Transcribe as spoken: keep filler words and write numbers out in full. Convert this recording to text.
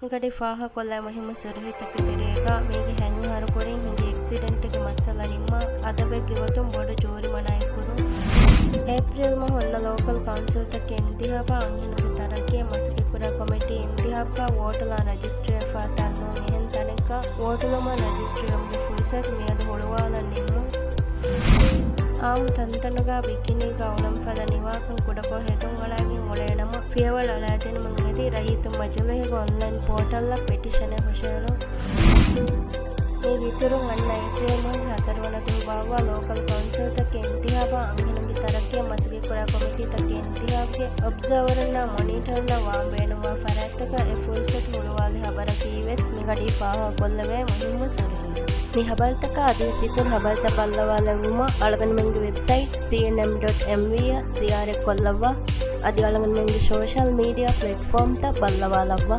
މިގަޑި ފާހަގަކޮށްލާ މުހިއްމު ސުރުޚީތަކެއް ތެރޭގަ، މީގެ ހަތް އަހަރު ކުރިން ހިނގި އެކްސިޑެންޓްގެ މައްސަލަ ނިންމާ، އަދަބެއްގެ ގޮތުން ބޮޑު ޖޫރިމަނާއެއް ކުރުން. އޭޕްރީލް މަހު އޮންނަ ލޯކަލް ކައުންސިލްތަކެއް އިންތިހާބާ އަންހެނުންގެ ތަރައްގީ މަސައްކަތްކުރާ ކޮމިޓީ އިންތިހާބްގަ ވޯޓުލާން ރަޖިސްޓްރީވެފާ ތަން ނޫން އެހެން ތަނެއްގަ ވޯޓުލުމަށް ރަޖިސްޓްރީވުމުގެ ފުރުސަތު މިއަދު ހުޅުވާލަން ނިންމުން. އާއްމު ތަންތަނުގަ ބިކިނީގަ އުޅުން ފަދަ ނިވާކަން ކުޑަކޮށް ހެދުން އަޅާގެން އުޅޭނަމަ، ފިޔަވަޅު އަޅާދިނުމުން އެދި ރައްޔިތުން މަޖިލީހުގެ އޮންލައިން ޕޯޓަލްއަށް ޕެޓިޝަނެއް ހުށަހެޅުން. މީގެ އިތުރުން އަންނަ އޭޕްރީލް މަހުގެ ހަތަރުވަނަ ދުވަހު ބާއްވާ ލޯކަލް ކައުންސިލްތަކެއް އިންތިހާބާ އަންހެނުންގެ ތަރައްގީ މަސައްކަތްކުރާ ކޮމިޓީތަކެއް އިންތިހާބްގެ އޮބްޒާވަރުންނާ މޮނީޓަރުންނާ ވާން ބޭނުންވާ ފަރާތްތަކަށް އެ ފުރުސަތު ހުޅުވާލި ޚަބަރަކީވެސް މިގަޑީ ފާހަގަކޮށްލެވޭ މުހިއްމު ސުރުޚީ. މި ޚަބަރުތަކާ އަދިވެސް އިތުރު ޚަބަރުތައް ބައްލަވާލެއްވުމަށް އަޅުގަނޑުމެންގެ ވެބްސައިޓް ސީއެންއެމް ޑޮޓް އެމްވީ އަށް ޒިޔާރަތްކޮށްލައްވާ. އަދި އަޅުގަނޑުމެންގެ ސޯޝަލް މީޑިއާ ޕްލެޓްފޯމްތައް ބައްލަވާލައްވާ.